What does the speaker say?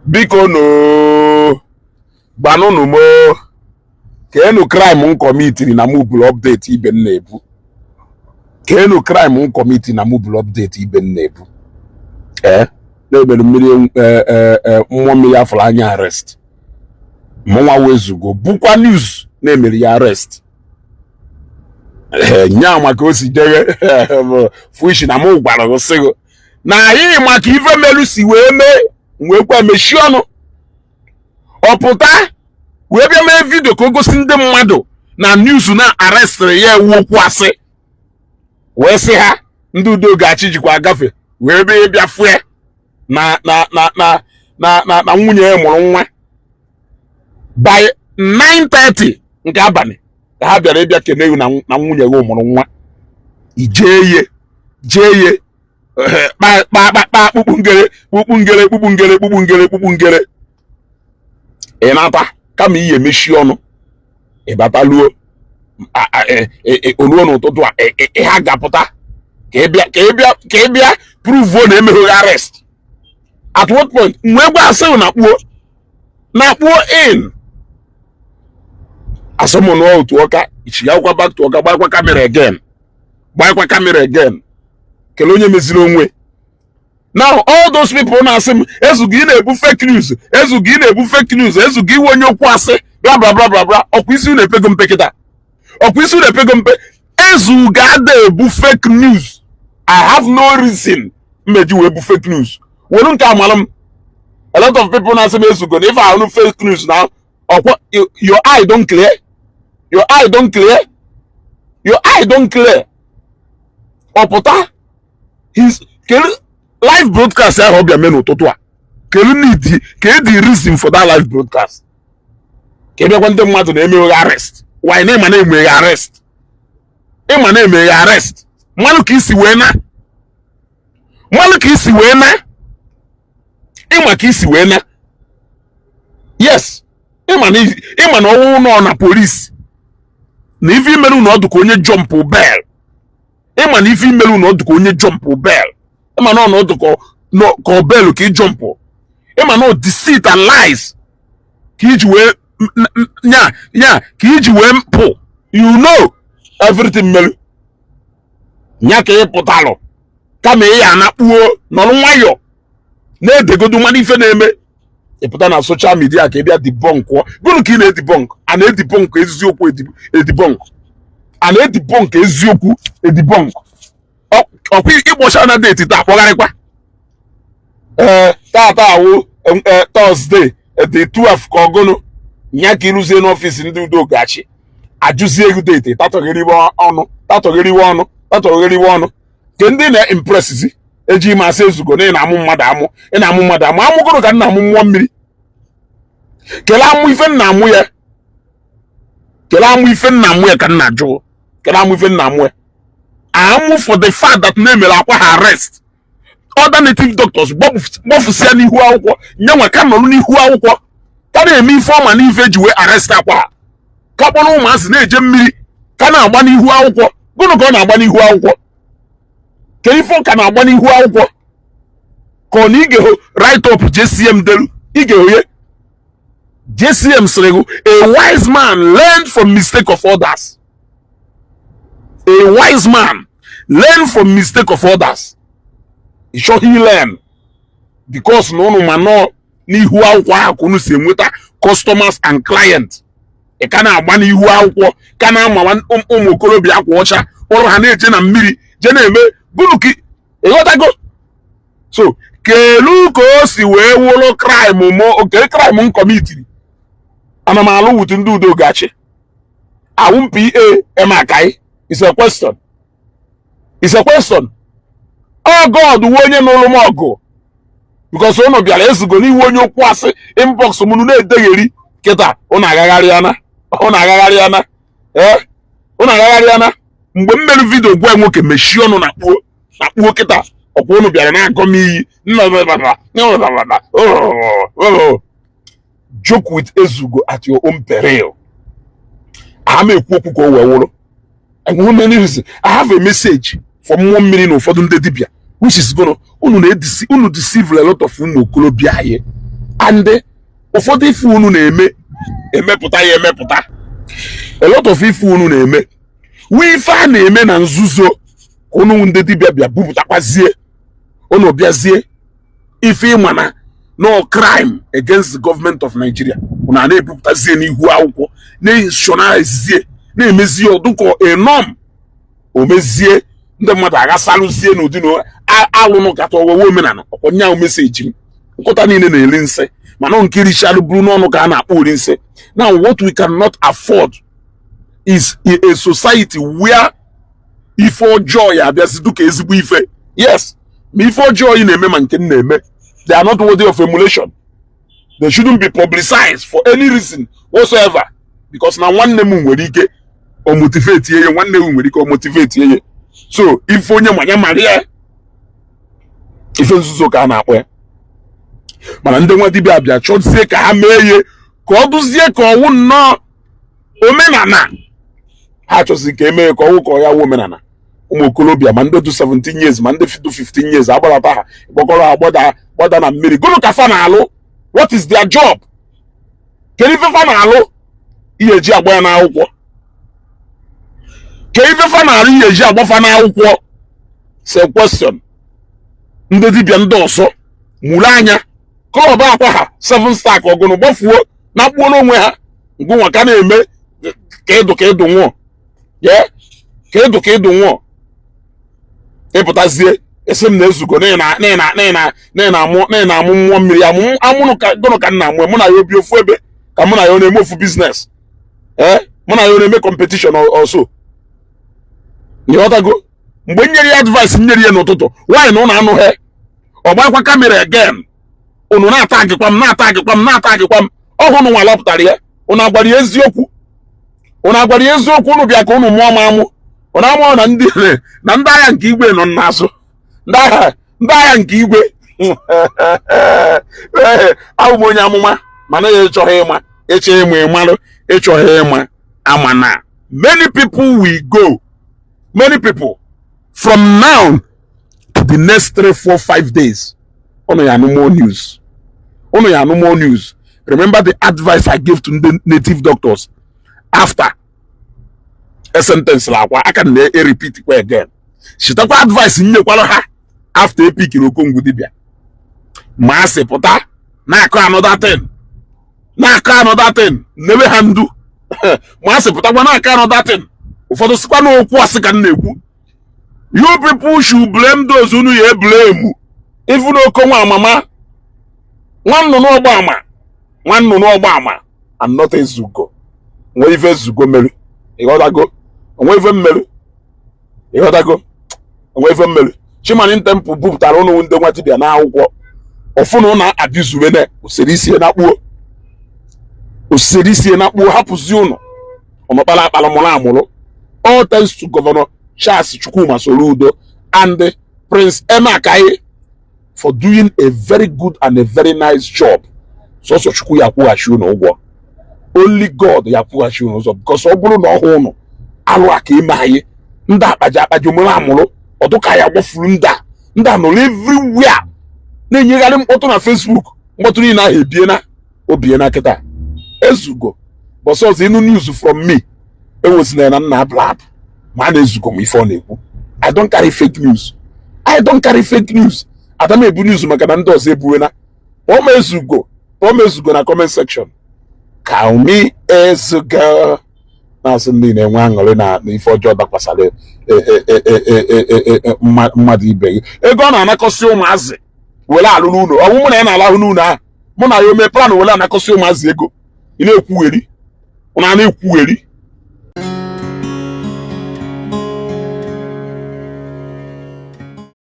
Biko no, gbanụnụ mo keenu crime m commitiri na mụ bụrụ update ibe m na-ebu. Keenu crime m commitiri na mụ bụrụ update ibe m na-ebu. Ee, na-emere mmiri mmụọ mmiri afọrọ anya arrest mụnwa wezugo bụkwa news na-emere ya arrest. Ee, nya maka o si jeghe fushi na mụ gwara gị sịgụ na anyị maka ife melu si wee mee, wee kwa mechie ọnụ. Ọ pụta wee bịa mee video ka o gosi ndị mmadụ na news na arrestịrị ya ewu okwu asị, wee sị ha ndị udo ga-achị jikwa agafe wee bịa bịa fue na na na na na na na nwunye ya mụrụ nwa by 9:30 nke abalị ka ha bịara ịbịa kene na nwunye gị mụrụ nwa. Ijee ye jee ye kpa kpa kpa kpa kpukpu ngere kpukpu ngere kpukpu ngere kpukpu ngere kpukpu ngere. Ị nata kama iyi emechi ọnụ, ịbataluo oluo n'ụtụtụ a ha ga-apụta ka ị bịa ka ị bịa ka ị bịa prove na emegheghị arrest. At what point wee gwa asị na kpuo na kpuo in asọmụnụ otu ọka ichigakwa back to ọka, gbakwa camera again, gbakwa camera again. Kelee onye meziri onwe. Now all those people na-asị m, "Ezugo, ị na-ebu fake news. Ezugo, ị na-ebu fake news. Ezugo, iwe onye okwu asị, bla bla bla bla bla." Ọkwa isi unu epego mpe kịta, ọkwa isi unu epego mpe. Ezugo ada ebu fake news. I have no reason mmeji wee bu fake news were nke amara m. A lot of people na-asị m, "Ezugo, na ife ahụ fake news na ọkwa." Your eye don clear, your eye don clear, your eye don clear. Ọpụta his kelu live broadcast ahụ ọ bịa mee n'ụtụtụ a, kelu need ka the reason for that live broadcast ka ị bịakwa ndị mmadụ na-emeghe arrest. Why na ịma na-emeghe arrest, ịma na-emeghe arrest? Mmanụ ka isi wee na, mmanụ ka isi wee na, ịma ka isi wee na. Yes, ịma na ọnwụ nọ na polisi na ife imerụ na ọdụ ka onye jump bail. Ịma na ife imerụ na ọdụ ka onye jump bail. Ịma na ọnọdụ ka ọ bail ka ị jump. Ịma na deceit and lies ka iji wee nya nya ka iji wee mpụ. You know everything merụ nya ka ị pụtalụ kama ị ya anakpuo nọrọ nwayọ na-edegodu mmanụ ife na-eme. Ị pụta na social media ka ị bịa debunk. Gụnụ ka ị na-edebunk? A na-edebunk eziokwu, edebunk, a na-edebunk eziokwu, edebunk. Ọkwa ịkpọcha na date taa, akpọgharịkwa. Ee, tata awụ Thursday the 12 ka ọgụnụ nya ka ịrụzie n'office ndị udo gachi ajụzie ego date. Tatọgheriwe ọnụ, tatọgheriwe ọnụ, tatọgheriwe ọnụ ke ndị na-impressizi eji ime asị, "Ezugo na ị na-amụ mmadụ amụ, ị na-amụ mmadụ amụ." Amụgoro ka m na-amụ mmụọ mmiri. Kelee amụ ife nna amụ ya, kelee amụ ife nna amụ ya ka nna jụụ. Kelee amụ ife nna amụ ya amụ for the fact that na-emere akwa ha arrest, other native doctors gbọfụsịa n'ihu akwụkwọ, nyenwa ka nọrọ n'ihu akwụkwọ ka na-eme ife ọma n'ife eji wee arrest akwa ha, ka kpọrọ ụmụazị na-eje mmiri ka na-agba n'ihu akwụkwọ. Gụnụ ka ọ na-agba n'ihu akwụkwọ? Ka ife ọ ka na-agba n'ihu akwụkwọ ka ọ na igeho write up JCM delu igeho ye. JCM sịrị gị, "A wise man learn from mistake of others." A wise man learn from mistake of others. Ị chọghị learn because na ụnụ ma nọ n'ihu akwụkwọ ahụ ka unu si enweta customers and clients. Ị ka na-agba n'ihu akwụkwọ ka na-amawa ụmụ okorobịa akwa ọcha kpọrọ ha na-eje na mmiri je na-eme gụnụ ka ịghọtago. So kelu ka o si wee wụrụ crime mụ? Oke crime m commitiri, ana m alụ with ndị udo gachi awụ m pa emakai? Is a question, is a question. Ọ God wu onye nụrụ m ọgụ because ụnụ bịara ezugo n'iwu onye okwu asị inbox m na-edegheri kịta. Ụnụ agagharịana, ụnụ agagharịana, ee, ụnụ agagharịana. Mgbe m mere video gwa nwoke mechie ọnụ na kpuo na kpuo kịta, ọkwa ụnụ bịara na-agọ m iyi. Joke with Ezugo at your own peril. Ama ekwu okwu ka o wee wụrụ. Enweghị many reason. I have a message for mmụọ mmiri na ụfọdụ ndị dibịa, which is gonna unu na-edisi unu deceive a lot of ụmụ okorobịa anyị. And ụfọdụ ife unu na-eme, emepụta ya emepụta. A lot of ife unu na-eme wee ife a na-eme na nzuzo ka unu ndị dibịa bịa bupụtakwazie. Unu bịazie, ife ịma na no crime against the government of Nigeria, unu a na-ebupụtazie n'ihu akwụkwọ, na-nationalizie, na-emezie ọdụkọ enom omezie, ndị mmadụ aghasalụzie n'ụdị na alụnụ kata ọwewe omenala. Ọkwanye ahụ message m, nkụta niile na-eri nsị, mana nke richalụ buru n'ọnụ ka a na-akpọ ori nsị. Now, what we cannot afford is a society where ife ọjọọ ya abịazi dịka ezigbo ife. Yes, ma ife ọjọọ ị na-eme, ma nke m na-eme, they are not worthy of emulation. They shouldn't be publicized for any reason whatsoever, because na nwanne m nwere ike o motivate ya, nwanne m nwere ike o motivate ya. So ife onye manya mara ya, ife nzuzo ka a na-akpọ ya. Mana ndị nwa dibịa bịa chọzie ka ha mee ihe ka ọ dụzie ka ọwụ nnọọ omenala. Ha chọzi ka emee ka ọwụ ka ọ ya wụ omenala. Ụmụ okorobịa, ma ndị dị 17 years, ma ndị dị 15 years, agbalata ha, kpọkọrọ ha gbada gbada na mmiri. Gụnụ ka fa na-alụ? What is their job? Kedu ife fa na-alụ ihe eji agba ya n'akwụkwọ? Ka ife fa na-alụ ihe eji agbafa n'akwụkwọ? Say question. Ndị dibịa ndị ọzọ mụrụ anya club akwa ha seven star ka ọgụnụ gbafuo na kpuo n'onwe ha. Ngụnwa ka na-eme ka ịdụ ka ịdụ nwụọ ye, ka ịdụ ka ịdụ nwụọ. Ịpụtazie, esi m na ezugo na ị na-amụ mmụọ mmiri amụ amụnụ ka gụnụ ka m na-amụ. Mụ na ya obi ofu ebe ka mụ na ya ọ na-eme ofu business? Ee, mụ na ya ọ na-eme competition ọsọ? Ịghọtago? Mgbe m nyere ya advice, m nyere ya n'ụtụtụ nwaanyị na ụnụ anụghị, ọ gbakwa camera again, unu na-ata agịkwa m, na-ata agịkwa m, na-ata agịkwa m. Ọhụụ nwa lọpụtara ya, unu agwara ya eziokwu, unu agwara ya eziokwu. Unu bịa ka unu mụọ m amụ. Unu amụọ na ndị agha nke igwe nọ n'azụ, ndị agha nke igwe. Abụ m onye amụma, mana ya ịchọghị ịma, ịchọ ịma, ịmalụ, ịchọghị ịma ama. Na many people will go, many people, from now to the next 3, 4, 5 days, unu ya anụ more news, unu ya anụ more news. Remember the advice I gave to the native doctors after a sentence la akwa aka na e repeat kwa again. Chitakwa advice nyekwara ha after epikiri Okongwu dibịa. Ma a sị pụta na-akọ another thing, na-akọ another thing, nebe ha ndu. Ma a sị pụtakwa na-akọ another thing. Ụfọdụ sịkwa na okwu asị ka m na-ekwu. You people should blame those unu ya blame. Even okonwa amama, nwa nnụnụ ọgba ama, nwa nnụnụ ọgba ama, and not Ezugo. Nwe ife Ezugo mere? Ịghọtago? Onwe ife mmeri? Ịghọtago? Onwe ife mmeri? Chimani Temple bupụtara ụnụ ndị nwa dibịa n'akwụkwọ ọfụna ụnụ abịzubene osiri isi na kpuo, osiri isi na kpuo, hapụzi ụnụ ọmụkpara akpara mụrụ amụrụ. All thanks to Governor Charles Chukwuma Soludo and Prince Emeakayi for doing a very good and a very nice job. Sọsọ Chukwu ya kwụghachi unu ụgwọ. Only God ya kwụghachi unu ụzọ, because ọ bụrụ na ọ hụ unu alụ aka ime anyị, ndị akpaji akpaji mụrụ amụrụ ọdụka ya gbafuru. Ndị a nọrọ everywhere na-enyegharị mkpọtụ na Facebook. Mkpọtụ niile ahụ ebiena, obiena kịta. Ezugo bọsọ ọzọ ịnụ news from me, ewezina na nna blab ma a na-ezugo m ife ọ na-ekwu. I don't carry fake news, I don't carry fake news. Ada m ebu news maka na ndị ọzọ ebuwena. Kpọọ m Ezugo, kpọọ m Ezugo na comment section. Call me Ezugo. Na-asị ndị na-enwe aṅụrị na ife ọjọọ dakwasara mmadụ ibe gị, ego ọ na-anakọsị ụmụazị were alụ n'ụlọ ọwụ mụ na ya na-alahụ n'ụlọ ahụ, mụ na ya ome plan were anakọsị ụmụazị ego. Ị na-ekwugheri, ụna na-ekwugheri.